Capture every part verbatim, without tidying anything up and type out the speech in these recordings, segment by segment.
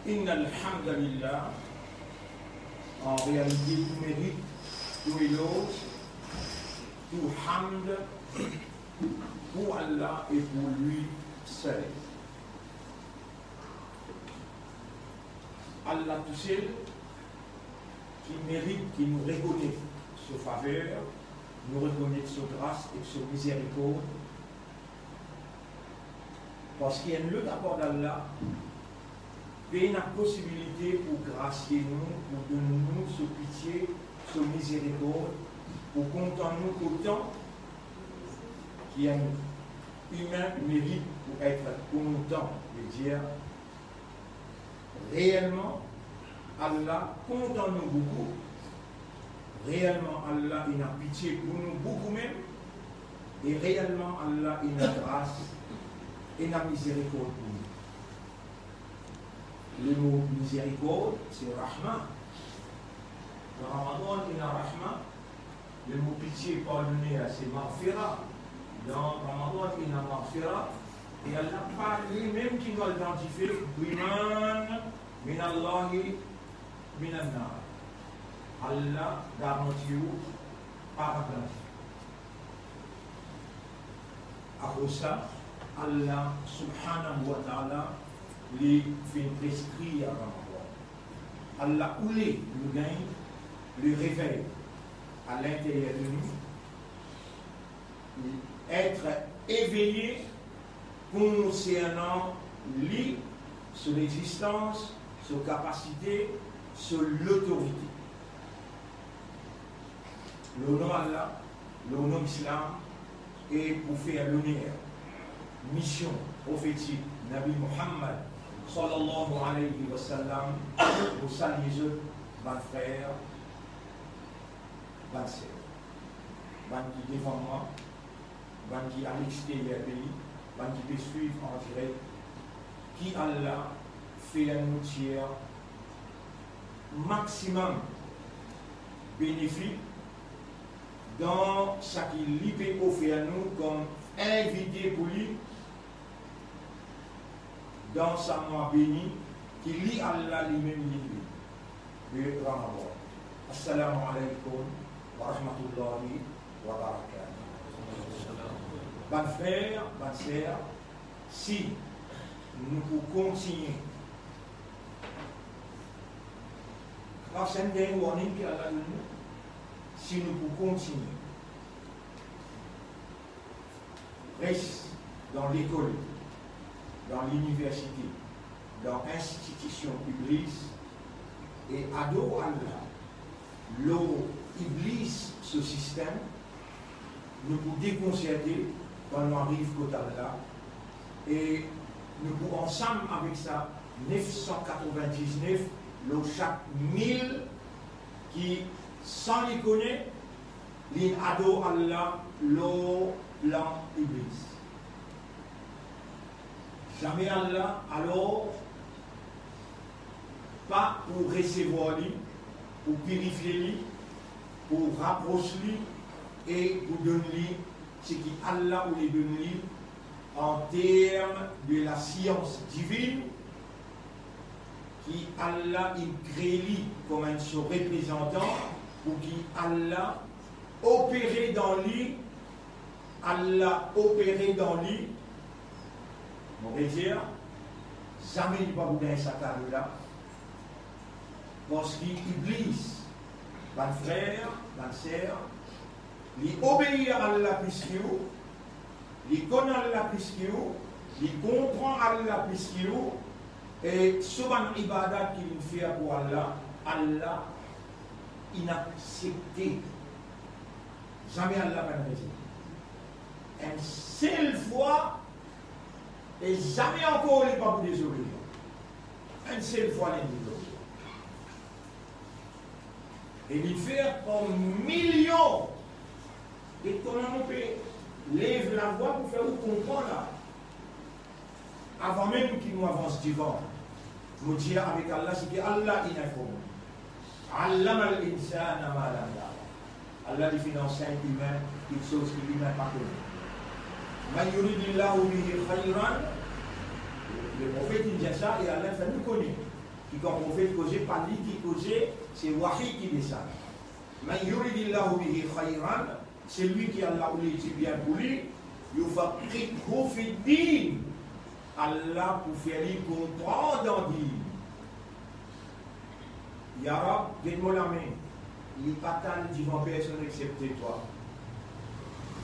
إن الحمد لله, an realite, tou merit, tou eloz, tou hamd pou Allah e pou li sel. Allah tousel ki merit ki nou rekonet so faver, nou rekonet so gras ek so mizerikord, parski enn lot apar d'Allah pena posibilite pou grasie nou, pou donn nou so pitie, so mizerikord, pou kontan nou otan ki enn imin merit pou et kontan, vedir, reelman, Allah kontan nou boukou. Reelman, Allah ena pitie pou nou boukou mem. E reelman, Allah ena gras, ena mizerikord pou nou. Lemo mizerikord, se rahma. Dan Ramadan, ena rahma. Lemo pitie, pardone, se maghfira. Dan Ramadan, ena maghfira. E Allah pa limem ki nou al dan dife, ضمان من الله من النار. Allah garanti ou pa dan dife. Apre sa, Allah subhanahu wa ta'ala, li finn preskrir Ramadan. Allah oule nou gagn le réveil à l'intérieur de nous, être éveillé concernant li, son existans, son kapasite, son lotorite. Lor nom Allah, lor nom Islam, e pou fer loner mision profetik Nabi Muhammad, sallallahu alayhi wa sallam, mo salie zot, bann frer, bann ser, bann ki devan mwa, bann ki alexterier pei, bann ki pe swiv an direk, ki Allah fer nou tir maximum benefik dan seki li pe ofer nou kom invite pou li dan sa mwa beni ki li Allah limem li beni, le Ramadan. Assalamu alaykum wa rahmatullahi wa barakatuh. Bann frer, bann ser, si nou pou kontigne, sa se enn dernie warning ki Allah donn nou, si nou pou kontigne res dan lekol, dan liniversite, dan institision Iblis, e ador Allah lor Iblis so sistem, nou pou dekonserte kan nou ariv kot Allah, e nou pou ansam avek sa nef san katrovin-diz-nef lor sak mil ki, san li kone, li ador Allah lor plan Iblis. Zame Allah, alor, pa pou resevwar li, pou pirifie li, pou rapros li e pou donn li seki Allah oule donn li an term de lasians divin, ki Allah inn kree li kom enn so reprezantan, pou ki Allah opere dan li, Allah opere dan li, mo redir, zame li pa pou gagn sa kado la, parski Iblis, bann frer, bann ser, li obeir Allah plis ki ou, li konn Allah plis ki ou, li konpran Allah plis ki ou, e so bann ibadat ki li fer pou Allah, Allah inn aksepte. Zame Allah pa'nn rezet. Enn sel fwa, e zame ankor li pa pou dezobeir. Enn sel fwa li dezobeir. E li fer par milion. E kouma mo pe lev lavwa pou fer ou konpran la, avan mem ki nou avans devan, mo dir avek Allah seki Allah inn inform. Allama al-insana ma lam ya'lam. Allah li finn ansegn imin kiksoz ki imin pa kone. Man yuridillahu bihi khayran, le profet inn dir sa, e Allah fer nou kone. Kan profet koze, pa li ki koze, se wahi ki desann. Man yuridillahu bihi khayran, selwi ki Allah oule dibien pou li, yufaqqihhu fid-din, Allah pou fer li konpran dan din. Ya Rab, get mo lame, li pa tann divan personn exsepte twa.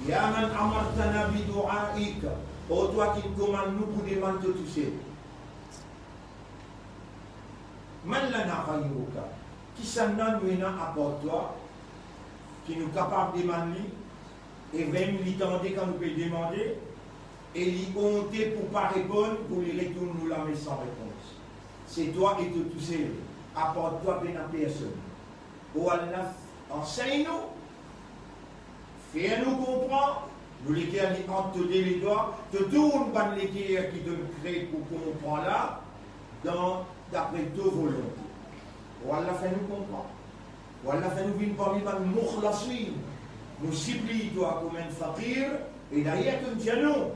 Ya man amartana biduaik, o twa ki komann nou pou demann to tousel. Man lana ghayruka, kisannla nou ena apar twa, ki nou kapav demann li, e vremem li tande kan nou pe demande, e li onte pou pa reponn, pou li retourn nou lame san repons. Se twa e to tousel, apar twa pena personn. O Allah, ansegn nou, fer nou konpran, nou leker li ant to de ledwa, to tourn bann leker ki to'nn kre pou konpran la, dan, dapre to volonte. O Allah, fer nou konpran. O Allah, fer nou vinn parmi bann mukhlasin. Nou sipliy twa kouma enn fakir, e dayer to'nn dir nou,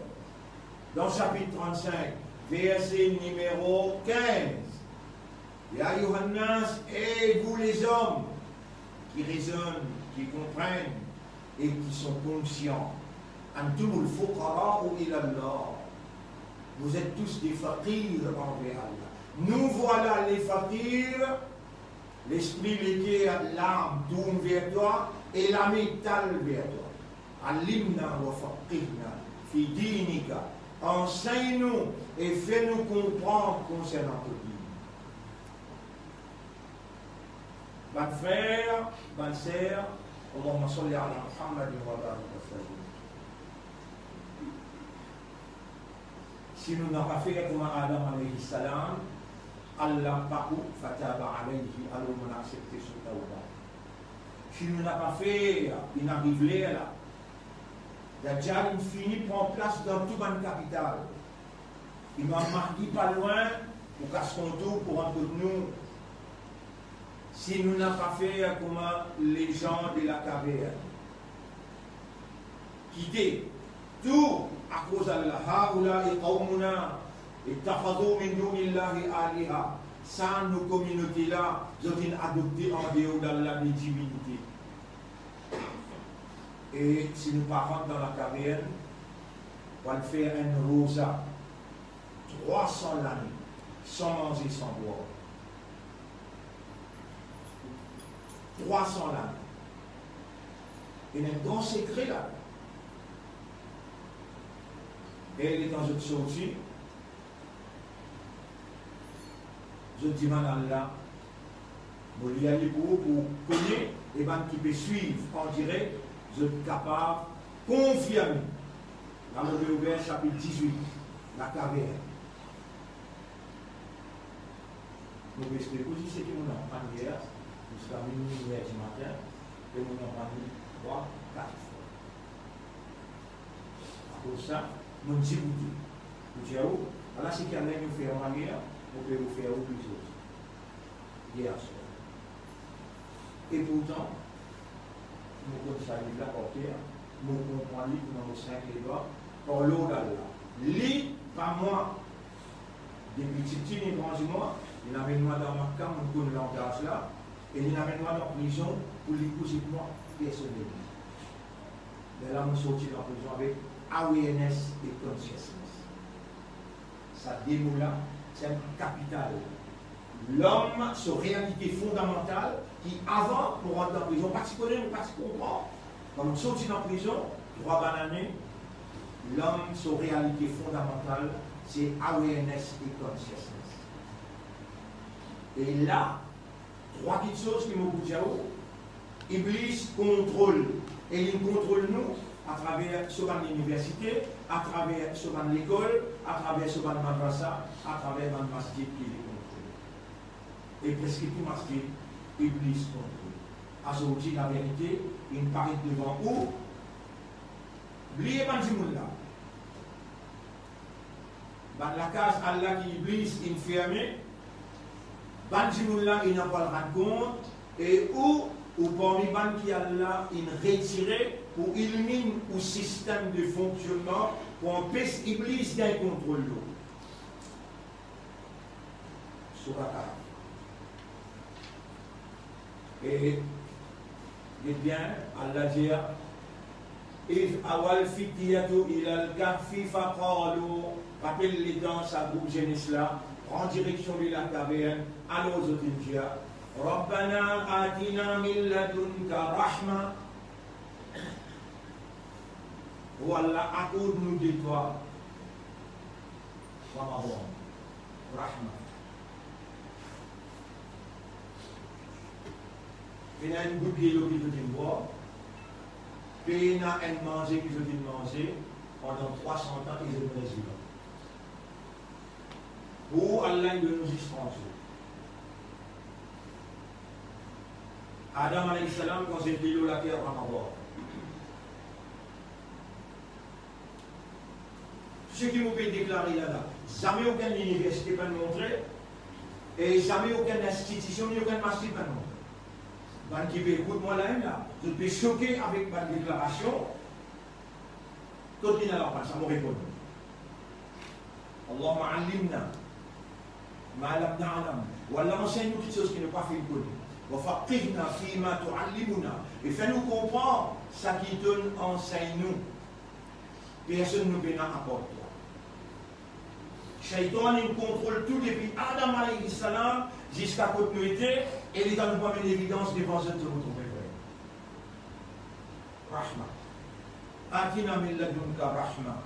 dan sapit trannsink, verse nimero kinz, Ya ayuhannas, e vous les hommes, ki rezonn, ki konprann e ki sont conscients, antumul fuqara'u ila Allah. Vous êtes tous des faqirs envers Allah. Nous voilà les faqirs, lespri, leker, lam tourn ver twa e lame tal ver twa. Allimna wa faqqihna fi dinika. Ansegn nou e fer nou konpran konsernan to din. Bann frer, bann ser, Allahumma salli ala Muhammadin wa barik wa sallim. Si nou napa fer kouma Adam alayhi salam, Allah pa pou fataba alayhi, alor mo'nn aksepte so tawba. Si nou napa fer, inn ariv ler la, Dajjal inn fini pran plas dan tou bann kapital. Imam Mahdi pa lwin pou kas son tour pou rant kot nou. Si nou napa fer kouma les gens de la caverne, kite tou akoz Allah, haula'i qawmuna ittakhadhu min dunillahi aliha, sa nou kominote la, zot inn adopte andeor d'Allah de divinite. E si nou pa rant dan lakavern, pou al fer enn roza, trwa san lane, san manze, san bwar. Trwa san lane. Ena enn gran sekre la. E letan zot sorti, zot dimann Allah, mo lir li pou ou, pou ou kone, e bann ki pe swiv an direk, zot kapav konfirme. La mo pe ouver sapit dizwit, lakavern. Mo pe explike ou zis seki mo'nn aprann yer, ziska minwi, iner dimatin, e mo'nn aprann li trwa, kat fwa. Akoz sa, mo'nn diboute. Mo dir ou, ala seki Allah inn fer mwa yer, mo pe fer ou pli zot yer swar. E pourtan, mo konn sa liv la par ker, mo konpran li kouma mo sink ledwa, par lord Allah. Li pa mwa. Depi tipti, li grandi mwa, li amenn mwa dan Makka, mo konn langaz la, e li amenn mwa dan prizon pou li koz ek mwa personelman. Lerla mo sorti dan prizon avek awareness e consciousness. Sa de mo la, se enn kapital. Lom so realite fondamantal, ki avan mo rant dan prizon, pa ti kone, mo pa ti konpran. Kan mo sorti dan prizon, trwa bann ane, lom so realite fondamantal, se awareness e consciousness. E la, trwa kiksoz ki mo pou dir ou, Iblis kontrol, e li kontrol nou atraver so bann liniversite, atraver so bann lekol, atraver so bann madrasa, atraver bann masjid ki li kontrol. E preske tou masjid, Iblis kontrol. Azordi, laverite inn paret devan ou, bliye bann dimoun la. Bann lakaz Allah ki Iblis inn ferme, bann dimoun la inn apel rann kont, e ou, ou parmi bann ki Allah inn retire pou iliminn ou sistem de fonksionnman, pou anpes Iblis gagn kontrol lor ou. Surat Araf. E, get bien, Allah dir, "Idh awal fityatu ilal kahfi faqalu," rapel letan sa group zenes la pran direksion de lakavern, alor zot inn dir, "Rabbana atina min ladunka rahma." O Allah, akord nou de twa Ramadan, rahma. Pena enn gout delo ki zot inn bwar, pena enn manze ki zot inn manze pandan trwa san an ki zot inn rezime. Pou Allah inn donn nou zis trant zour. Adam alayhi salam, kan zot inn lor later, Ramadan. Tou seki mo pe deklare la la, zame okenn liniversite pa'nn montre, e zame okenn institision, ni okenn masjid pa'nn montre. Bann ki pe ekout mwa la la, zot pe soke avek bann deklarasion. Kot li ena lapan, sa mo reponn. Allahumma allimna ma lam na'lam. O Allah, ansegn nou kiksoz ki nou pa finn kone. Wa faqihna fima tu'allimuna. E fer nou konpran sa ki to'nn ansegn nou. Personn nou pena apar twa. Shaytan inn kontrol tou depi Adam alayhi salam ziska kot nou ete, e letan nou pou amenn evidans devan zot, zot pou trouve vre. Rahma. Atina min ladunka rahma.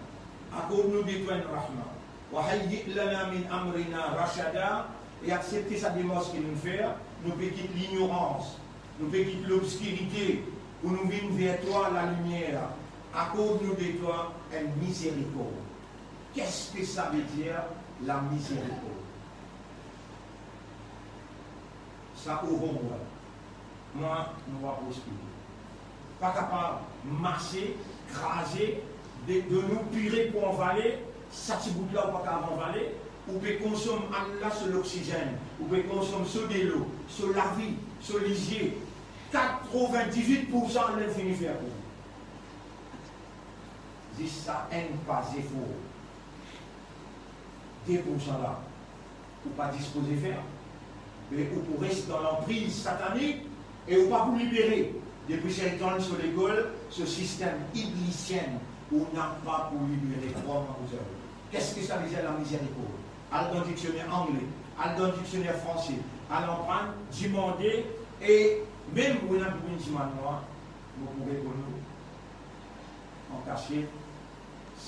Akord nou de twa enn rahma. Wa hayyi lana min amrina rashada. E aksepte sa demars ki nou fer, nou pe kit lignorans, nou pe kit lobskirite, pou nou vinn ver twa lalimier. Akord nou de twa enn mizerikord. Qu'est-ce que ça veut dire, la miséricorde? Sa orom, mwa, mo apros pli. Pa kapav mase, kraze, de, donn ou pire pou anvale, sa ti bout la ou pa kapav anvale, ou pe konsom Allah so loksizenn, ou pe konsom so delo, so lavi, so lizie, katrovin-diz-wit poursan Allah fini fer pou ou. Zis sa enn pa zefor, de poursan la, ou pa dispoze fer, me ou pou res dan lanpriz satanik e ou pa pou libere. Depi Shaytan so lekol, so sistem iblisien, ou napa pou libere. Krwar mwa, mo dir ou. Qu'est-ce que ça veut dire, la miséricorde? Al dan diksioner angle, al dan diksioner franse, al aprann, dimande, e mem ou ena pou vinn dimann mwa, mo pou reponn ou an kasiet,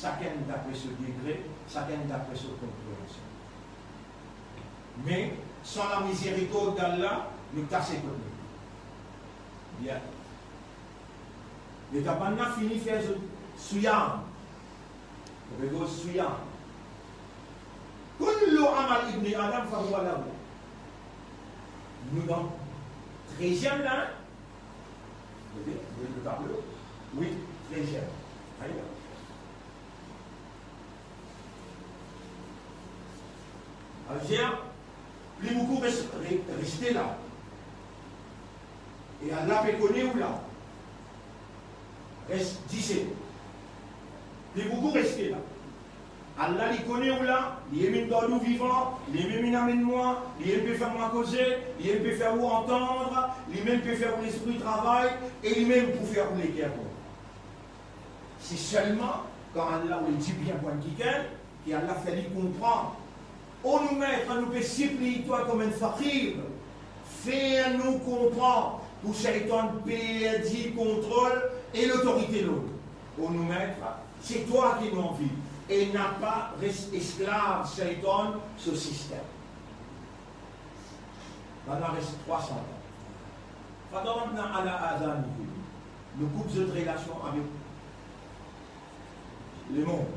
sakenn dapre so degre, sakenn dapre so konpreansion. Me san la mizerikord d'Allah, nou kase kot nou. Bien. Letan bann la fini fer zot siyam, zot pe koz siyam. Kullu amal ibni Adam fahuwa lahu. Nou dan treziem la, hein? Ok, nou tablo. Wi, treziem. Ayo. Alor, pli boukou res, re, reste la. E Allah pe kone ou la. Res diset. Pli boukou reste la. Allah, li kone ou la, li mem inn gard ou vivan, li mem inn amenn mwa, li mem pe fer mwa koze, li mem pe fer ou antann, li mem pe fer ou lespri travay, e li mem pou fer ou leker bon. Se selman kan Allah oule dibien pou enn kikenn, ki Allah fer li konpran. O nou Met, nou pe sipliy twa kouma enn fakir, fer nou konpran pou Shaytan perdi kontrol e lotorite lor nou. O nou Met, se twa ki nou anvi, e napa res esklav Shaytan so sistem. Bann la res trwa san an. Fadarabna ala adhanihim. Nou koup zot relasion avek lemond.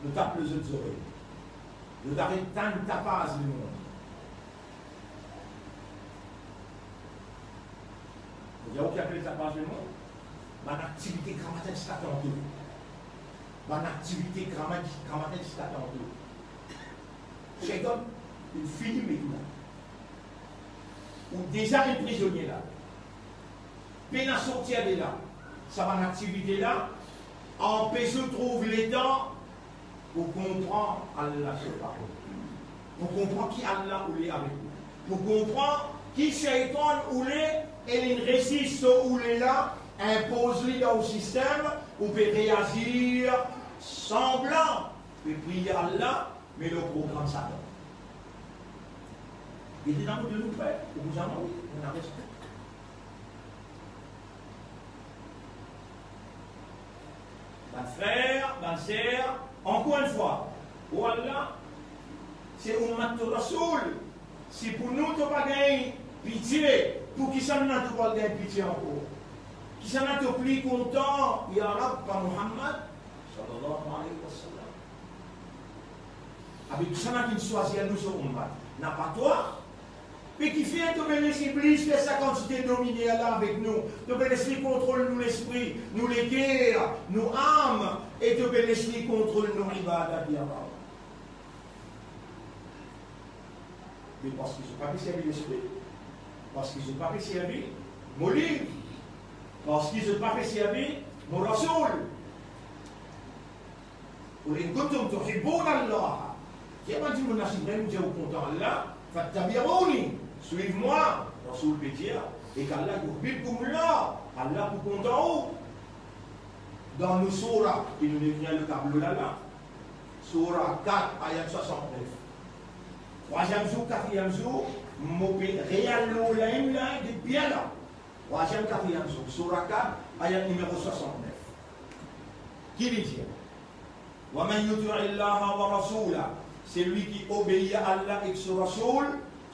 Nou tap lor zot zorey. Zot aret tann tapaz lemond. Ou dir ou ki apel tapaz lemond? Bann aktivite gramatin ziska tanto. Bann aktivite gramatin, gramatin ziska tanto. Shaytan, li fini met ou la. Ou deza enn prizonie la. Pena sorti de la. Sa bann aktivite la anpes ou trouv letan pou konpran Allah so parol, pou konpran ki Allah oule avek ou, pou konpran Ki Seytan oule, e linn resi so oule la, inpoz li dan ou sistem, ou pe reazir sanblan, pe priye Allah, me lor program Satan. Li ena nou de nou frer, ou kouzin, wi, nou ena rezon. Bann frer, bann ser, ankor enn fwa, o Allah, se ummat to Rasoul, si pou nou to pa gagn pitie, pou kisannla to pou al gagn pitie ankor? Kisannla to pli kontan, ya Rabb, pa Muhammad, sallallahu alayhi wa sallam? Abe kisannla ki'nn swazir nou so ummat? Napa twa? Me kifer to pe les Iblis fer sa kantite dominer la avek nou? To pe les li kontrol nou lespri, nou leker, nou am, e to pe les li kontrol nou ibadat, ya Rabb? Me parski zot pa pe servi lespri, parski zot pa pe servi mo liv, parski zot pa pe servi mo Rasoul. Qul in kuntum tuhibbuna Allah. Dir bann dimoun la, si vremem ou dir ou kontan Allah, fattabi'uni, swiv mwa. Rasoul pe dir, ek Allah yuhbibkumullah, Allah pou kontan ou. Dan nou soura, ki nou ekrir lor tablo la la, soura kat, ayat swasantnef. Trwaziem zour, katriem zour, mo pe real lor la mem la, depi la. Trwaziem, katriem zour, soura kat, ayat nimero swasantnef. Ki li dir? Wa man yuti'illaha wa rasulah, selwi ki obeir Allah ek so Rasoul,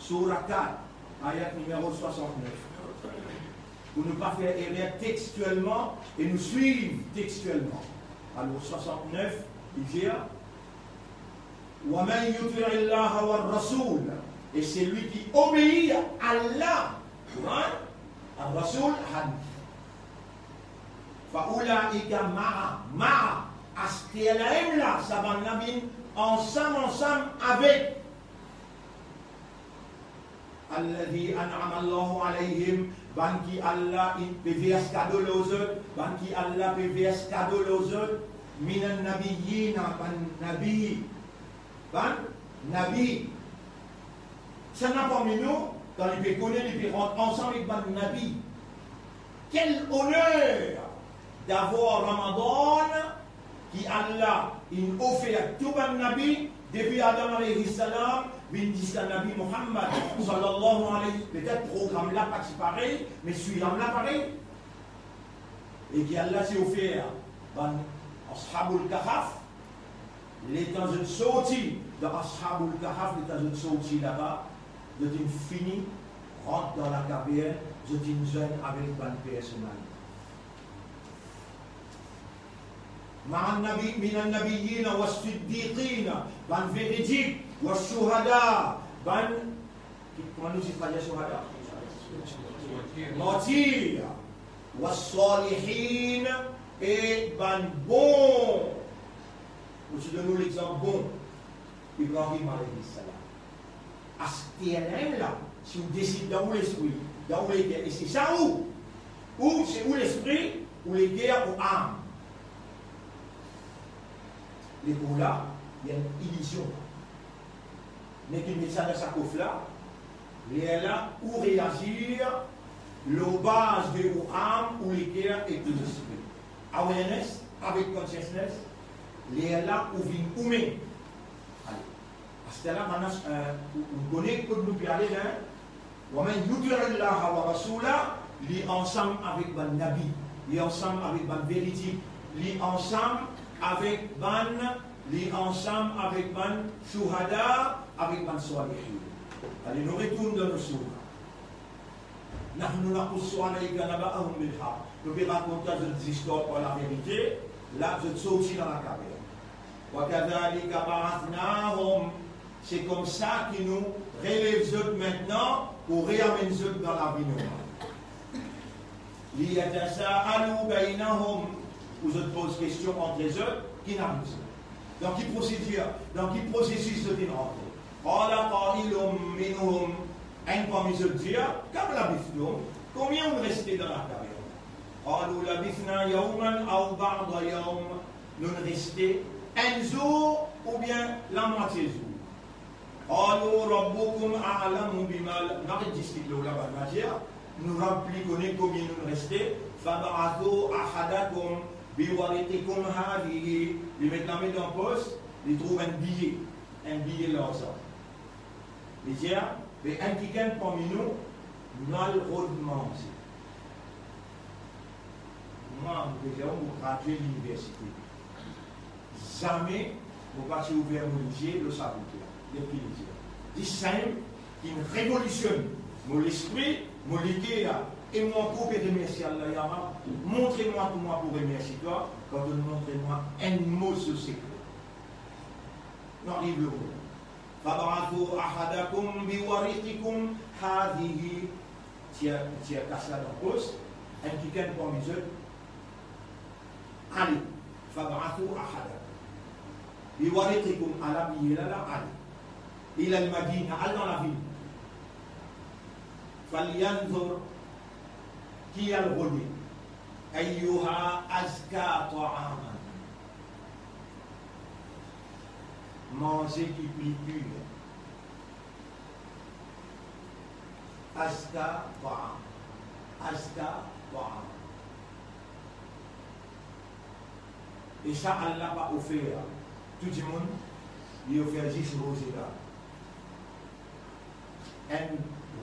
soura kat, ayat nimero swasantnef. Pou nou pa fer erer textielman e nou swiv textielman. Alor, swasantnef, li dir, wa man yuti'illaha wa rasul, e selwi ki obeir Allah, Quran, ar Rasul, Hadith. Fa ulaika ma'a, ma'a, aster la mem la, sa bann la vinn ansam, ansam avek alladhi an'ama Allahu alayhim, bann ki Allah inn pe vers kado lor zot, bann ki Allah pe vers kado lor zot, minan nabiyyina, bann nabi, bann nabi. Sa ena parmi nou, kan li pe kone, li pe rant ansam ek bann nabi. Quel honneur d'avoir Ramadan ki Allah inn ofer tou bann nabi, depi Adam alayhi salam vinn ziska Nabi Muhammad sallallahu alayhi, petet program la pa ti parey, me siyam la parey. E ki Allah ti ofer bann Ashabul Kahf, letan zot sorti dan Ashabul Kahf, letan zot sorti laba, zot inn fini rant dan lakavern, zot inn zwenn avek bann personalite. Ma'an nabi, minan nabiyyina was siddiqina, bann veridik, was shuhada, bann, ki, kouma nou dir shuhada? Martir, was salihin, e bann bon. Mo ti donn nou lexanp bon, Ibrahim alayhi salam. Aster la mem la, si ou desid dan ou lespri, dan ou leker, e se sa ou, ou se ou lespri, ou leker, ou am. Lekour la, li enn ilizion. Nek inn met sa dan sa kof la, lerla ou reazir lor baz de ou am, ou leker ek ou lespri. Awareness avek consciousness, lerla ou vinn oumem. Ale. Aster la, bann la, eh, ou, ou kone kot nou pe ale la, hein? Wa man yuti'illaha wa rasulah, li ansam avek bann nabi, li ansam avek bann veridik, li ansam avek bann, li ansam avek bann shuhada, avek bann salihin. Ale, nou retourn dan nou soura. Nahnu naqussu alayka naba'ahum bil haqq. Nou pe rakont zot zistwar par laverite, la zot sorti dan lakavern. Wa kadhalika ba'athnahum, se koumsa ki nou relev zot aster la pou reamenn zot dan lavi normal. Liyatasaalu baynahum, pou zot poz kestion ant zot, ki inn ariv zot. Dan ki prosedir, dan ki prosesis zot inn rantre? Qala qailun minhum, enn parmi zot dir, kam labithtum, konbien ou'nn reste dan lakavern? Qalu labithna yawman aw ba'da yawm, nou'nn reste enn zour oubien lamwatie zour. Qalu rabbukum a'lamu bima, nou aret diskit lor la, bann nazer, nou Rab pli kone komie nou reste. Fab'athu ahadakum biwariqikum hadhihi, li met lame dan pos, li trouv enn biye, enn biye larzan. Li dir, be enn kikenn parmi nou, nou al rod manze. Mwa, mo pe dir, mo gradie liniversite. Zame mo pa ti ouver mo lizie lor sa bout la. Get ki li dir. Zis samem, ki revolisione mo lespri, mo leker, e mo ankor pe remersie Allah, ya Rab, montre mwa kouma pou remersie twa, kan to'nn montre mwa enn mo so sekre. Nou ariv lor mo. Fab'athu ahadakum biwariqikum hadhihi. Tir, tir kas la dan pos, enn kikenn parmi zot, ale, fab'athu ahadakum biwariqikum, ala biye la la, ale. Ilal madina, al dan lavil. Falyanzur, ki al rode, ayyuha azka ta'aman. Manze ki pli pir. Azka ta'am. Azka ta'am. E sa Allah pa ofer tou dimoun, li ofer zis rozeda. Enn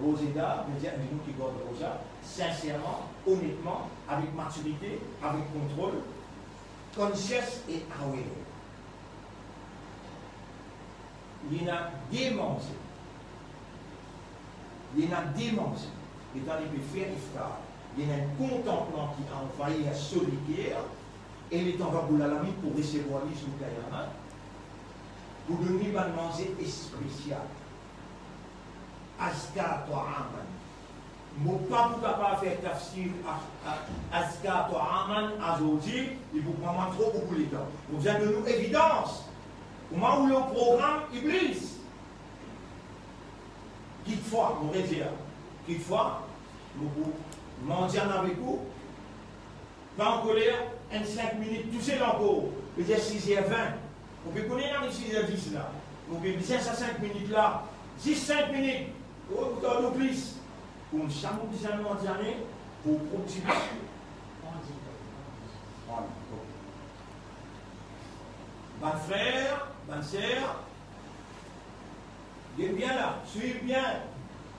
rozeda, vedir enn dimoun ki gard roza, sinserman, onetman, avek matirite, avek kontrol, conscious e aware. Li ena de manze. Li ena de manze. Letan li pe fer iftar, li ena enn kontantman ki anvahir so leker, e letan Raboul Alamin pou resevwar li zour Kiyamat, pou donn li bann manze espesial. Azka ta'aman. Mo pa pou kapav fer tafsir a, a, azka ta'aman azordi, li pou pran mwa tro boukou letan. Mo bizin donn nou evidans. Kouma ou lor program Iblis. Kikfwa, mo redir, kikfwa, mo pou manze avek ou, pa ankoler, enn sink minit tousel ankor, vedir siz er vin. Ou pe kone ariv siz er dis la. Ou pe bizin sa sink minit la. Zis sink minit. Ou, ou tarde plis. Koumsa, mo bizin manze ane pou prodiksion. Voilà, ok. Bann frer, bann ser, get bien la, swiv bien.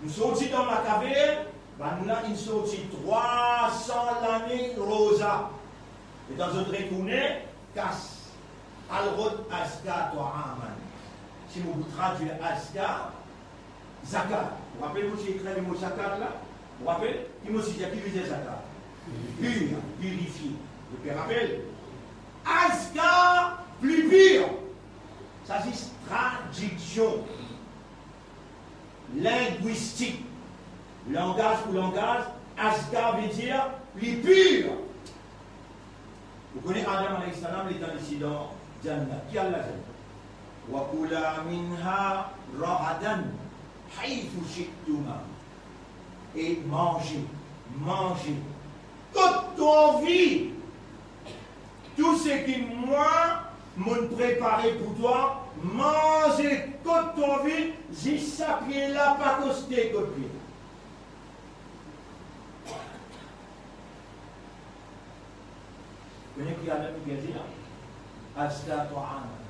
Nou sorti dan lakavern, bann la inn sorti trwa san lane roza. Letan zot retourne, kas, al rod azka ta'aman. Si mo pou tradwir azka, zakat. Ou rapel mo ti ekrir lemo zakat la? Ou rapel? Ki mo ti dir, ki vedir zakat? Pir, pirifie. Ou pe rapel? Azka, pli pir. Sa zis tradiksion lingwistik. Langaz pou langaz, azka vedir pli pir. Ou kone Adam alayhi salam, letan li ti dan Jannat, ki Allah dir? Wa kula minha ragadan haythu shi'tuma. E manze, manze kot to anvi. Tou seki mwa, monn prepare pou twa, manze kot to anvi, zis sa pie la pa koste kot pie. Kone ki Adam inn dir la? Azka ta'aman.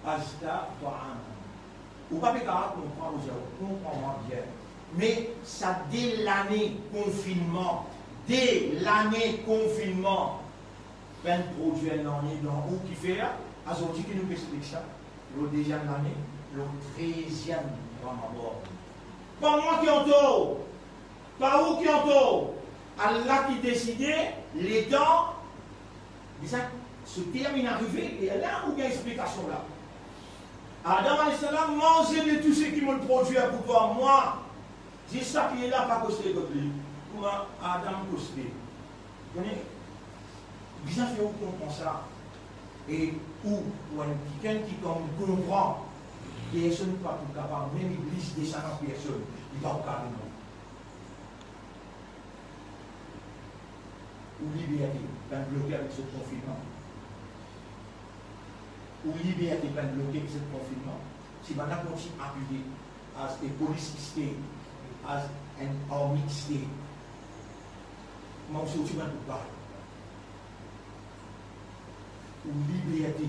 Azka ta'aman. Ou pa pe kapav konpran, ou dir, ou konpran mwa bien. Me sa de lane konfinnman, de lane konfinnman, pa'nn prodwir nanye dan ou, kifer, azordi ki nou pe explik sa, lor deziem lane, lor treziem Ramadan. Pa mwa ki antor, pa ou ki antor, Allah ki deside letan, bizin so term inn arive, e la ou gagn explikasion la. Adam alayhi salam, manze de tou seki monn prodwir pou twa, mwa, zis sa pie la pa koste kot li. Kouma Adam koste? Kone, bizin fer ou konpran sa. E ou, ou enn kikenn ki kan ou konpran, personn pa pou kapav, mem Iblis desann an personn, li pa pou kapav vinn ou. Ou liberte, pa'nn bloke avek so konfinnman. Ou liberte pa inn bloke ek sa konfinnman. Si bann la kontign apiye as a police state, as an army state, kouma ou sorti bann bout bal? Ou liberte.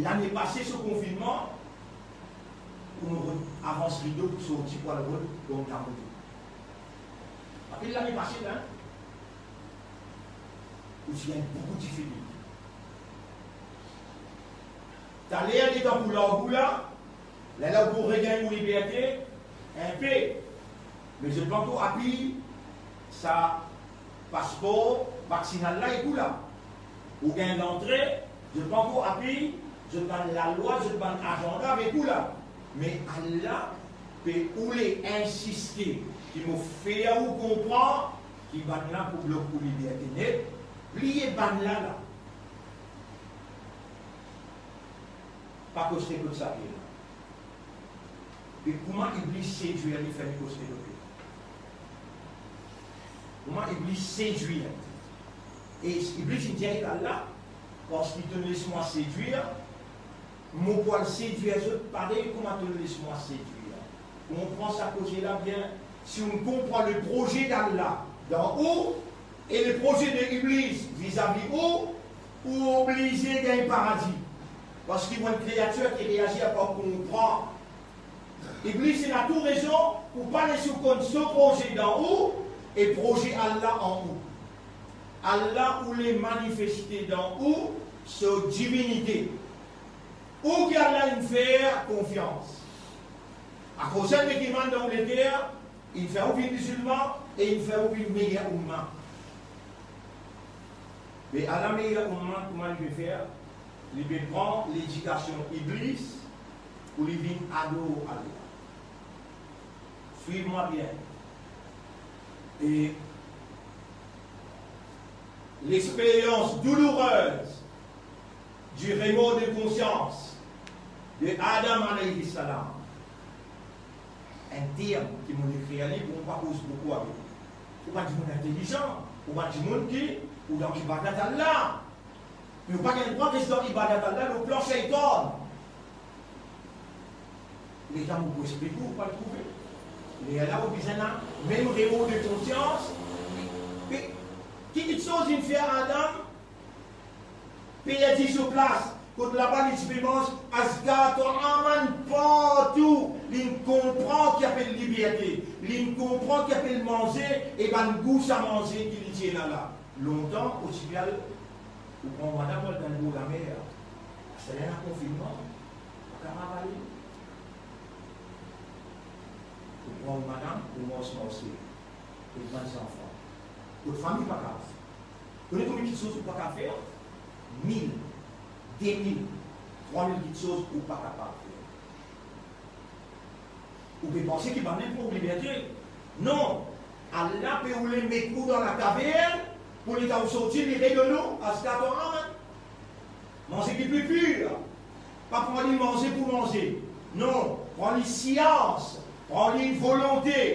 Lane pase so konfinnman, pou nou rod avans rido pou sorti pou al rod Guantanamo. Apel lane pase la, ou ti gagn boukou difikilte. Taler letan pou larg ou la, lerla ou pou regagn ou liberte inpe, me zot pankor apiy sa paspor vaksinal la ek ou la. Ou gagn lantre, zot pankor apiy zot bann lalwa, zot bann azanda avek ou la. Me Allah pe oule insiste ki mo fer ou konpran ki bann la pou blok ou liberte net, bliye bann la la. Pa koste kot sa pie la. E kouma Iblis sedwir li, fer li koste kot li? Kouma Iblis sedwir? E Iblis inn dir ek Allah, parski to'nn les mwa sedwir, mo pou al sedwir zot parey kouma to'nn les mwa sedwir. Konpran sa koze la bien. Si ou konpran le proze d'Allah dan ou e le proze de Iblis vizavi ou, ou oblize gagn paradi. Parski ou enn kreatir ki reazir par konpran. Iblis ena tou rezon pou pa les ou konn so proze dan ou e proze Allah an ou. Allah oule manifeste dan ou so divinite. Ou ki Allah inn fer konfians. Akoz sa, met iman dan ou leker, inn fer ou vinn mizilman e inn fer ou vinn meyer oumma. Me Allah meyer oumma, kouma li pe fer? Li pe pran ledikasion Iblis pou li vinn ador Allah. Swiv mwa bien. E lexperyans doulourez di remor de konsians de Adam alayhi salam. Enn term ki mo ekrir li pou mo pa koz boukou avek ou. Ou pa dimoun intelizan, ou pa dimoun ki, ou dan ibadat Allah. Me ou pa gagn drwa res dan ibadat Allah lor plan seytan. Letan mo pou explik ou, ou pa trouve. Lerla ou bizin ena mem remor de konsians. Me ki kiksoz inn fer Adam perdi so plas, kot laba li ti pe manz azka taaman partou, li'nn konpran ki apel liberte, li'nn konpran ki apel manze e bann gou sa manze ki li ti ena la. Lontan, ou ti pe al, ou pran madam, ou al dan bor lamer. Sa ena konfinnman, pa kapav ale. Ou pran madam, ou manz marse, ou bann zanfan. Kot fami pa kapav. Kone konbien kiksoz ou pa kapav fer? Mil, de mil, trwa mil kiksoz ou pa kapav fer. Ou pe panse ki bann la pou ou liberte? Non. Allah pe oule met ou dan lakavern, pou letan ou sorti, li redonn ou azka taaman. Manze ki pli pir. Pa pran li manze pou manze. Non, pran li sians, pran li volonte.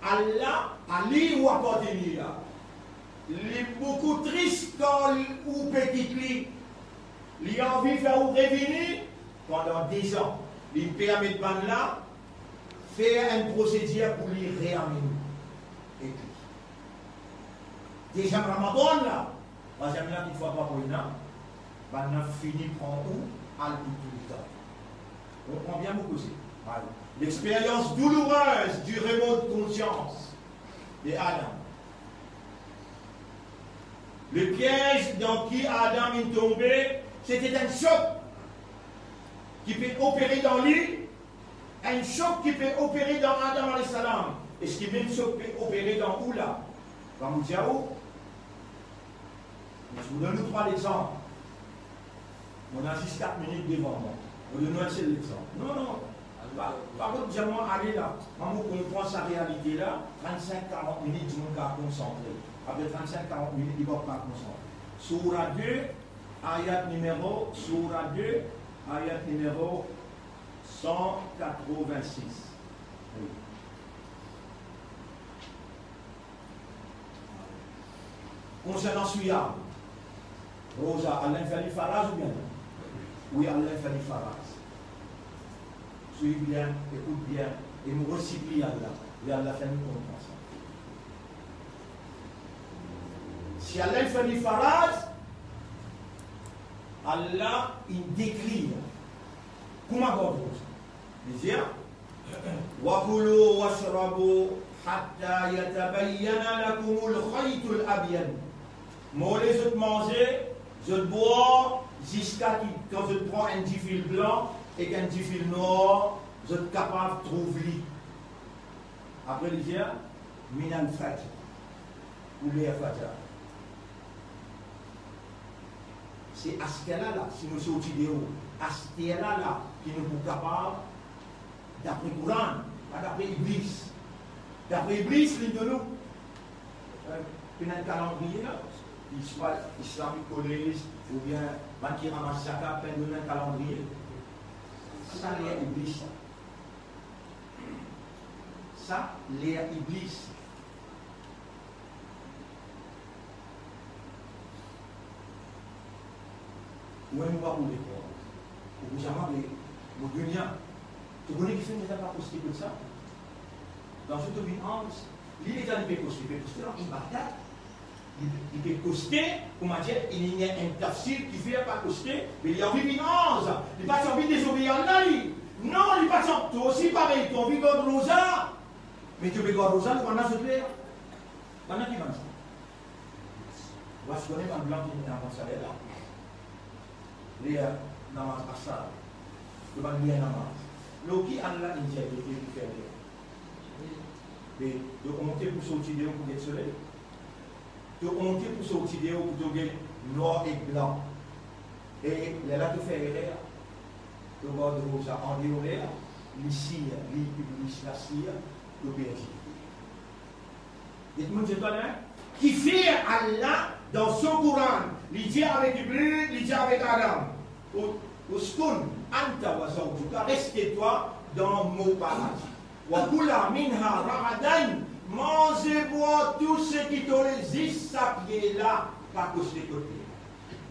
Allah, a li ou apartenir. Li boukou tris kan ou pe kit li. Li anvi fer ou revini pandan dezan. Li permet bann la fer enn prosedir pou li reamenn ou. Epi, deziem Ramadan la, trwaziem la, kikfwa pa pou ena, bann la fini pran ou, al pou toultan. Ou konpran bien mo koze? Al. L'expérience douloureuse du remords de conscience de Adam. Le piège dans qui Adam est tombé, c'était un choc qui peut opérer dans lui, un choc qui peut opérer dans Adam alayhi salam. Eski mem choc pe opere dan ou la? Kan mo dir ou, mo donn ou trwa lexanp. Mo ena zis kat minit devan mwa. Mo donn ou enn sel lexanp. Non, non. Pa, pa kot dir mwa ale la. Mwa, mo konpran sa realite la. Trant-sink, karant minit, dimoun kapav konsantre. Apre trant-sink, karant minit, li pa kapav konsantre. Soura de, ayat nimero, Soura de, ayat nimero san katrovin-sis. Wi. Konsernan siyam, Roza, Allah inn fer li faraz oubien non? Wi, Allah inn fer li faraz. Swiv bien, ekout bien, e nou resipli Allah. E Allah fer nou konpran sa. Si Allah inn fer li faraz, Allah inn dekrir kouma gard roza. Li dir, "Wa kulu washrabu hatta yatabayyana lakumul khaytul abyad." Mo le zot manze, zot bwar, ziska ki, kan zot pran enn difil blan ek enn difil nwar, zot kapav trouv li. Apre li dir, "Minal fajr", ou ler fajr. Se aster la la, si nou sorti deor, aster la la, ki nou pou kapav, dapre Koran, pa dapre Iblis. Dapre Iblis, li donn nou, eh, pena enn kalandriye la, li swa Islamic College, oubien bann ki ramas zakat, pe donn enn kalandriye. Sa ler Iblis sa. Sa ler Iblis. Ou mem ou pa pou le krwar. Ou pou zame ale mo dunya. To kone kifer Bondie pa koste kot sa? Dan so to vinn anz, li, li, li pe koste, pe koste dan ibadat. Li, li pe koste, koumadir, li ena enn tafsir kifer pa koste, me li anvi vinn anz. Li pa ti anvi dezobeir Allah, li. Non, li pa ti anvi, to osi parey, to anvi gard roza. Me to pe gard roza, to bann zot ler. Bann ki bann sa? Ou pa ti kone bann blan ki vinn avan sa ler la? Ler namaz asar. To bann ler namaz. Lor ki Allah inn dir to fer ler? Be, to onte pou sorti deor pou get soley? To onte pou sorti deor pou to get nwar ek blan? E lerla to fer erer, to gard roza andeor ler, li sir, li, li sir, to perdi. Get mo dir twa la, kifer Allah dan so Koran, li dir avek Iblis, li dir avek Adam, "U-, uskun anta wa zawjuka", res twa dan mo paradi. "Wa kula minha ragadan", manze, bwar tou seki to le, zis sa pie la pa koste kot li.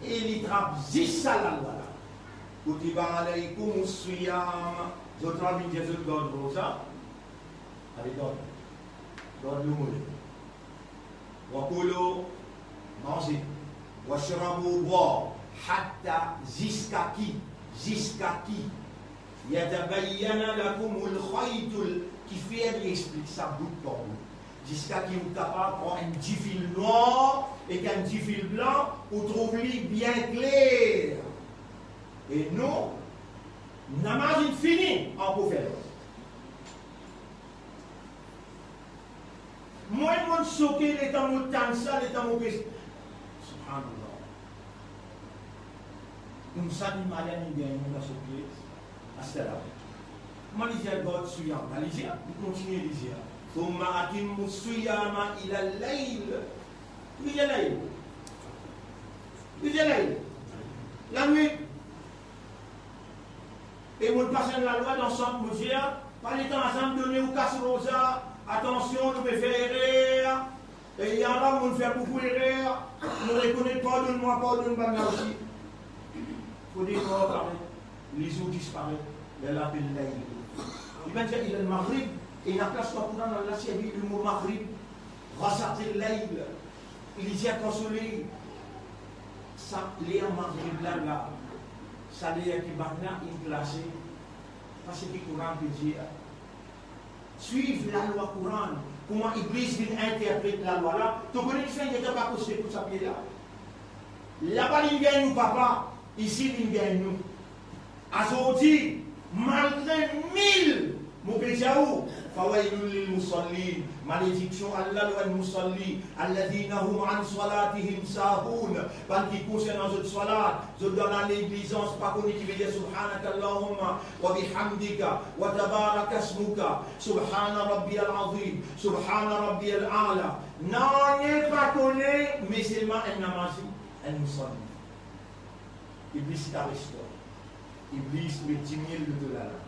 E li trap zis sa lalwa la. "Kutiba alaykumus siyam", zot la vinn dir zot gard roza. Ale gard. Gard lor mo le. "Wa kulu", manze, "washrabu", bwar, "hatta", ziska ki, ziska ki, "yatabayyana lakumul khaytul", kifer li explik sa bout par bout. Ziska ki ou kapav pran enn difil nwar ek enn difil blan, ou trouv li bien kler. E nou, namaz inn fini, ankor fer lor. Mwa, mo soke letan mo tann sa, letan mo pe, subhanallah. Koumsa li mal inn gagn dan so pie, aster la. Kouma li dir, gard siyam la, li dir, li kontinie, li dir, "Thumma atimmu siyama ila layl." Li dir layl. Li dir layl. Lanwit. E mo pas enn lalwa dan sant, mo dir, pa letan azan done ou kas roza, atansion, nou pe fer erer. E ya la, mo fer boukou erer, mo rekonet, pardonn mwa, pardonn bann la osi. Fode kor paret, lizour disparet, ler la apel layl. Li pa dir ila maghrib, e laplas dan Koran, Allah servi lemo maghrib, ghasaqil layl, li dir kan soley, sa ler maghrib la, la, sa ler ki bann la inn plase, pa seki Koran pe dir. Swiv lalwa Koran, kouma Iblis vinn interpret lalwa la. To kone kifer li pa koste kot sa pie la? Laba li gagn nou papa, isi li gagn nou. Azordi, malgre mil, mo pe dir ou, fawailul lil musallin, malediksion Allah lor enn musalli, alladhina hum an salatihim sahun, bann ki konsernan zot salat, zot dan laneglizans, pa kone ki vedir subhanakallahumma wa bihamdika, wa tabarakasmuka, subhana rabbiyal azim, subhana rabbiyal ala. Nanye pa kone, me selman enn namazi, enn musalli. Iblis ti ares twa. Iblis met dimil lor to lala.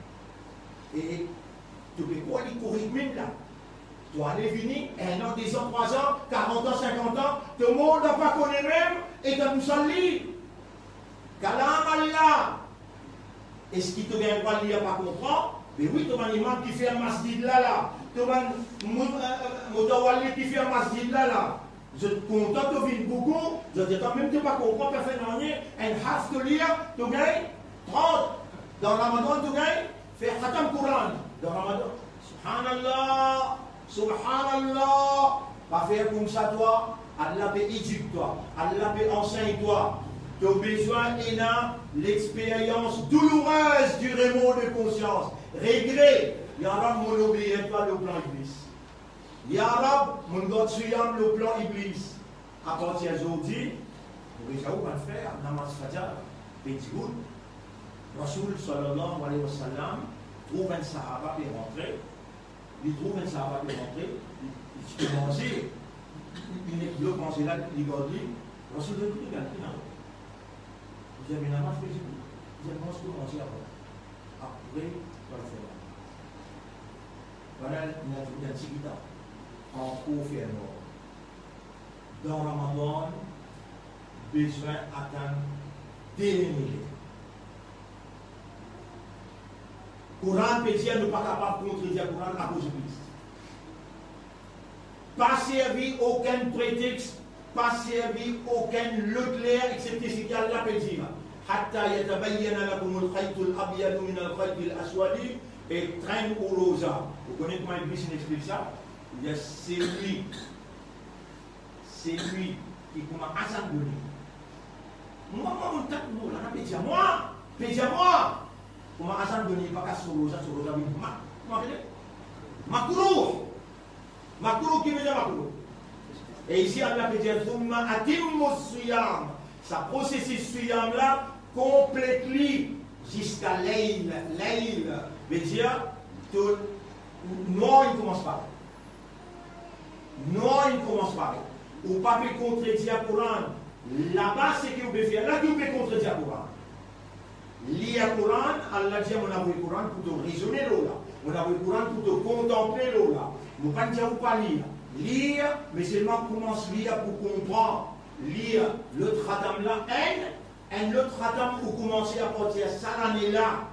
E to pe krwar li korek mem la. To ale vini, enn an, de zan, trwa zan, karant an, sinkant an, to mor dan pa kone mem, e to pou sal li. Kalam Allah. Eski to gagn drwa lir pa konpran? Be wi, to bann imam ki fer masjid la la, to bann mo-, eh, eh, motawalli ki fer masjid la la, zot kontan to vinn boukou, zot dir kanmem to pa konpran, pa fer nanye, enn harf to lir, to gagn trant. Dan Ramadan to gagn fer khatam Koran. Dan Ramadan, subhanallah, subhanallah. Pa fer koumsa twa, Allah pe edik twa, Allah pe ansegn twa. To bizin ena lexperyans doulourez du remords de conscience, regre. Ya Rab, mo'nn obeir twa lor plan Iblis. Ya Rab, mo'nn gard siyam lor plan Iblis. Apartir zordi, mo pe dir ou bann frer, namaz Fajar pe dibout. Rasoul sallallahu alayhi wa sallam trouv enn sahaba pe rantre, li trouv enn sahaba pe rantre, li, li ti pe manze, li, li nek blok manze la, li gard li. Rasoul dir li, "Gete, gete, non?" Li dir, "Me namaz pe dibout." Li dir, "Manz to manze avan. Apre, to al fer namaz." Bann la, ena ti, ena ti gitan ankor fer nwar. Dan Ramadan, bizin atann dernie ler. Koran pe dir nou pa kapav kontredir Koran akoz Iblis. Pa servi okenn pretex, pa servi okenn lot ler exepte seki Allah pe dir. Hatta yatabayyana lakumul khaytul abyadu minal khaytil aswadi, e trenn ou roza. Ou kone kouma Iblis inn explik sa? Li dir, selwi, selwi ki kouma azan done. Mwa, mwa, mwa, kat mo la, pe dir mwa, pe dir mwa. Kouma azan done, pa kas so roza, so roza vinn ma-, kouma apele? Makrouh. Makrouh, ki vedir makrouh? E isi, Allah pe dir, "Thumma atimmu siyam." Sa prosesis siyam la, konplet li ziska layl. Layl vedir to nwar inn koumans parey. Nwar inn koumans parey. Ou pa pe kontredir Koran. Laba, seki ou pe fer la, ki ou pe kontredir Koran. Lir Koran, Allah dir, "Mo'nn avoy Koran pou to rezone lor la. Mo'nn avoy Koran pou to kontanple lor la." Mo pa'nn dir ou pa lir. Lir, me selman koumans lir pou konpran. Lir lot khatam la, enn, enn lot khatam ou koumanse apartir sa lane la.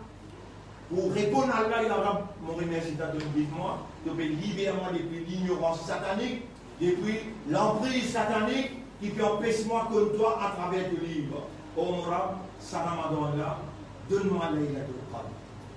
Pou reponn Allah, ya Rab, mo remersie twa, to inn get mwa, to pe liber mwa depi lignorans satanik, depi lanpriz satanik ki pe anpes mwa konn twa atraver to liv. O mo Rab, sa Ramadan la, donn mwa Laylatul Qadr.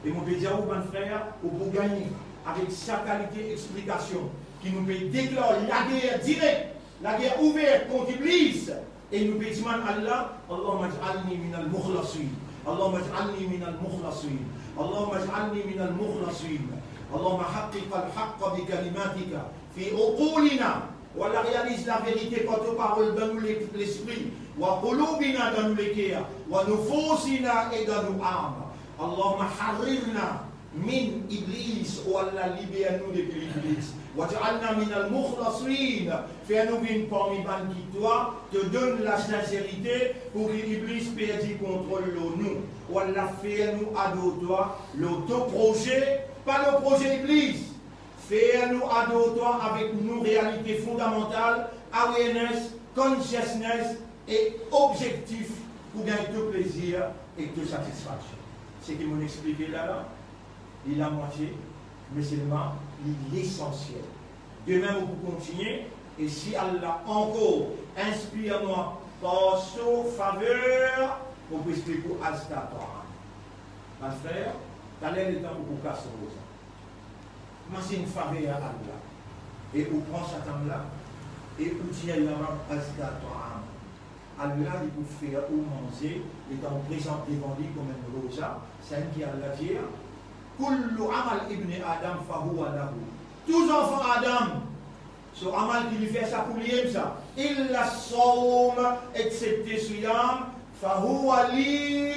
E mo pe dir ou, bann frer, ou pou gagne avek sa kalite explikasion ki nou pe deklar lager direk, lager ouver kont Iblis. E nou pe dimann Allah, "Allahumma ij'alni minal mukhlasin. Allahumma ij'alni minal mukhlasin. Allahumma ij'alni minal mukhlasin. Allahumma haqqiqal haqqa bi kalimatika fi uqulina." O Allah, realiz laverite par to parol dan nou le-, lespri, wa qulubina, dan nou leker, wa nufusina, e dan nou am. Allahumma harrirna min Iblis, o Allah, liber nou depi Iblis. Waj'alna minal mukhlasin, fer nou vinn parmi bann ki twa, to donn lasinserite pou ki Iblis perdi kontrol lor nou. O Allah, fer nou ador twa lor to proze, pa lor proze Iblis. Fer nou ador twa avek nou realite fondamantal, awareness, consciousness, e obzektif pou gagn to plezir ek to satisfaksion. Seki mo'nn explike la la, li lamwatie, me selman li lesansiel. Demin mo pou kontigne, e si Allah ankor inspir mwa par so faver, mo pou explik ou Azkar Taam. Bann frer, taler letan ou pou kas roza, imazinn faver Allah, e ou pran sa tam la, e ou dir, "Ya Rab, Azkar Taam." Allah, li pou fer ou manze, letan ou prezant devan li kouma enn roza, sa enn ki Allah dir, "Kullu amal ibni Adam fahuwa lahu." Tou zanfan Adam, so amal ki li fer, sa pou li mem sa. "Illa sawm," excepte siyam, "fahuwa li,"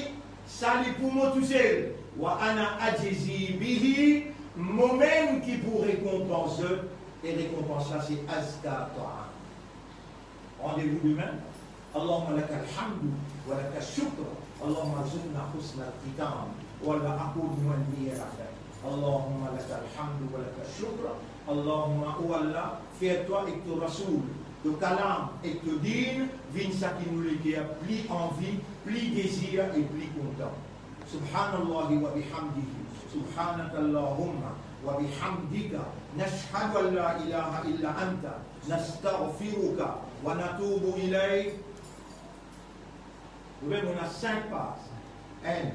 sa li pou mo tousel. "Wa ana ajzi bihi," momem ki pou rekonpans zot, e rekonpans la se Azkar Taam. Randevou demin. Allahumma lakal hamdu wa lakash shukr. Allahumma arzuqna husnal khitam. O Allah, akord nou enn meyer lafin. Allahumma lakal hamdu wa lakash shukr. Allahumma, o Allah, fer twa ek to Rasoul To kalam ek to din vinn sa ki nou leker pli anvi, pli dezir e pli kontan. Subhanallahi wa bihamdihi, subhanakallahumma wa bihamdika, nashhadu an la ilaha illa anta, nastaghfiruka wa natubu ilayk. Ou ve, nou ena sink paz. Enn,